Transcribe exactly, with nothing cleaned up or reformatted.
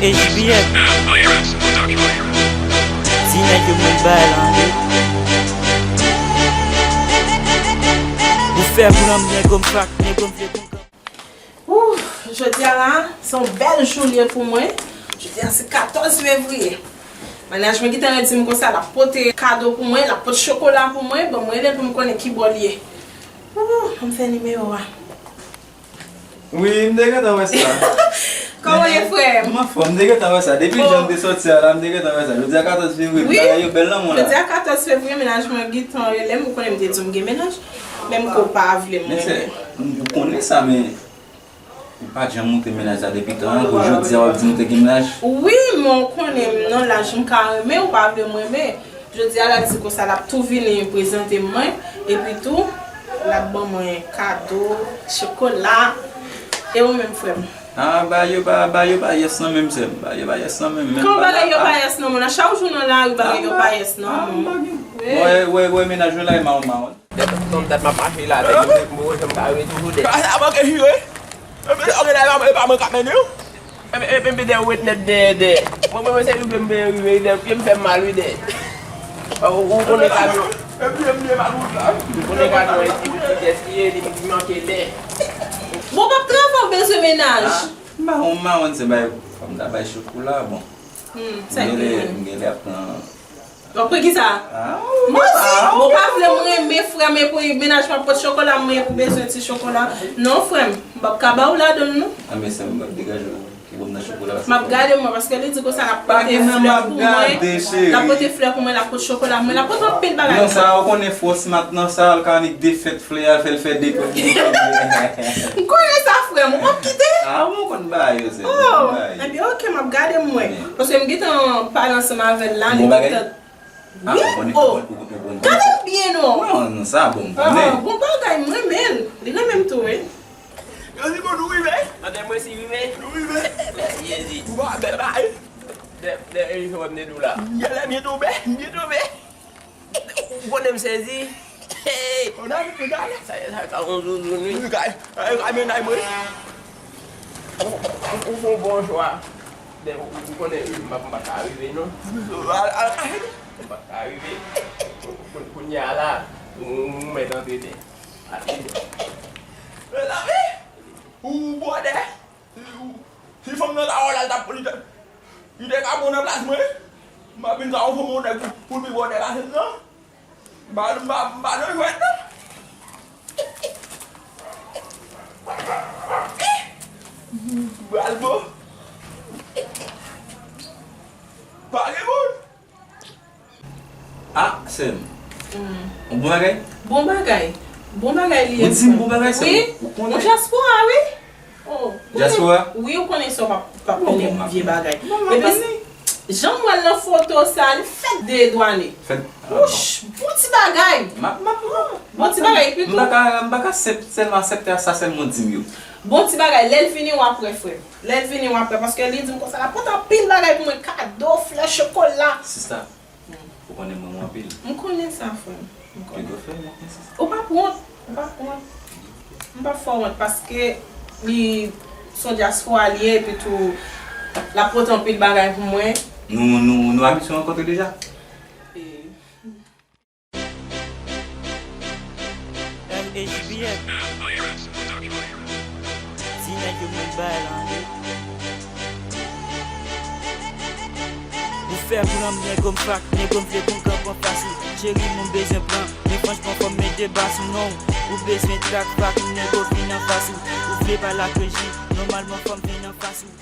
H B F. Ti nèg yo mwen bay la, wi. Ou fè pran m, nèg m frak, nèg m vle konkan. Ouf, jodi a la, se yon bèl jou li ye pou mwen. Jodi a se katòz fevriye. Mennaj mwen gentan redi m konsa, l ap pote kado pou mwen, l ap pote chokola pou mwen. Bon, mwen rele l pou m konnen ki bò li ye. Ouf, ann fè nimewo a. Wi, m te gentan wè sa. Kòman w ye, frè m? M anfòm, m te gentan wè sa. Depi jan m te sòti a la, m te gentan wè sa. Jodi a katòz fevriye, wi, bagay yo bèl nan mwen la. Jodi a katòz fevriye, mennaj mwen gentan rele m, ou konnen m te di w m gen mennaj. Menm ke w pa vle mwen. Men sè, m konnen sa, men ou pa t janm montre mennaj la depi tan an, pou jodi a w ap di m ou te gen mennaj? Wi, men w konnen m nan laj m ka renmen, ou pa vle m renmen. Jodi a l ap di konsa l ap tou vini prezante mwen, epi tou l ap ban mwen kado, chokola. E ou menm, frè m? Ah, bagay yo pa, bagay yo pa yes nan menm, sè m. Bagay yo pa yes nan menm, menm. Kòman bagay yo pa yes nan menm? A chak jou nan lari, bagay yo pa yes nan menm. Wè, wè, wè, mennaj yo la, e mawon, mawon. Dèt, kòm dat m ap mache la, avèk mwen, mwen, mwen, m ka rive toujou dèt. Sa, sa manke jire. Epi, ok, la, e pa, e pa mwen k ap mennen w. Epi, epi, epi, dèyè, ou ret nèt dèyè, dèyè. Mwen, mwen, mwen, se rive m benyen rive, dèyè, pye m fè m mal, wi, dèyè. Ou, ou konnen kamyon. Epi, epi, epi, mal wout la. Ou konnen kamyon, e ti, ti vitès li ye, li, li manke lè. Bon, p ap travay, ou bezwen mennaj. Ah, m pa konn, m pa konn se bay, fò m ta bay chokola, bon. Hmm, sa m gen lè, m gen lè ap pran. W ap pran kisa? Ah, m pa, ah, bon, ou pa vle m renmen frè m, epi mennaj mwen ap pot chokola, mwen epi bezwen ti chokola. Non, frè m, m p ap ka ba w ladan l, non. Ah, men sè m, m p ap degaje w. Ki bon nan chokola, m ap gade mwen, paske li di konsa l ap pote flè pou mwen. L ap pote flè pou mwen, l ap pote chokola pou mwen, l ap pote anpil bagay. Non, sa, ou konnen fòs mat nan sa, l ka annik defèt flè a, fè l fè de. M konnen sa, frè m, ou p ap kite? Ah, mwen konn bagay yo, sè m. Oh, ebyen, ok, m ap gade mwen. Paske m gentan pale ansanm avè l la, li gentan. Wi, oh, gade m byen, non. Non, non, sa bon, m konnen. Ah, bon bagay, m renmen l. Li renmen m tou, wi. Yo di bon, nou rive. Antre mwen si rive. Nou rive. Mèsi, Jezi. Ou pa bèl bagay. Dè, dè, e, jwè m te di w la. Yè lè byen tonbe, byen tonbe. Ou konnen m sezi. Hey! Sa, sa, sa, yon zouzoun, wi. Ou, ou, ou fè yon bon chwa. Dè, ou, ou konnen, m pa, m pa ka rive, non. Al, al kache nou. M pa ka rive. Koun-, koun-, kounye a la, ou, ou mèt antre dè. Mezanmi! Ou bwè dè. Si, si fanm nan ta wè w la, l t ap, li te, li te ka bon nan plas mwen. M pa vin sa yon fanm yon nèg pou, pou l pi bwè dè pase m nan. M pa, m pa, m pa nan jwèt non. Bral bon. Pa gen moun. Ah, sè m. Hmm. Yon bon bagay? Bon bagay. Bon bagay li ye. Ou di m bon bagay, sè m. Wi. Ou konnen. Yon dyaspora, wi. Oh, dyaspora? Wi, ou konnen sa, w p ap, p ap pale vye bagay. Epi, jan m wè l nan foto sa, li fèk dedwane. Fèk, ah, bon. Wouch, bon ti bagay. M ap, m ap, m ap, bon ti bagay, epi tou. M pa ka, m pa ka sèp, sèlman aksepte sa sèlman w di m yo. Bon ti bagay, lè l vini, w ap wè, frè m. Lè l vini, w ap wè, paske li di m konsa, l ap pote anpil bagay pou mwen, kado, flè, chokola. Sista, ou konnen m renmen w anpil. M konnen sa, frè m. M konnen. Ou p ap wont, ou p ap wont. M p ap fè w wont, paske li se yon dyaspora li ye, epi tou, l ap pote anpil bagay pou mwen. Nou, nou, nou abitye rankontre deja? E, M H B F. Ti nèg yo mwen bay la, wi. Ou fè pran m, nèg m frak, nèg m vle konn kanpe anfas ou. Cheri, m bezwen pran, men franchman, fò m met de bas ou non. Ou bezwen trak fak, nèg m vin anfas ou. Ou vle pale ak Reji, nòmalman, fò m vin anfas ou.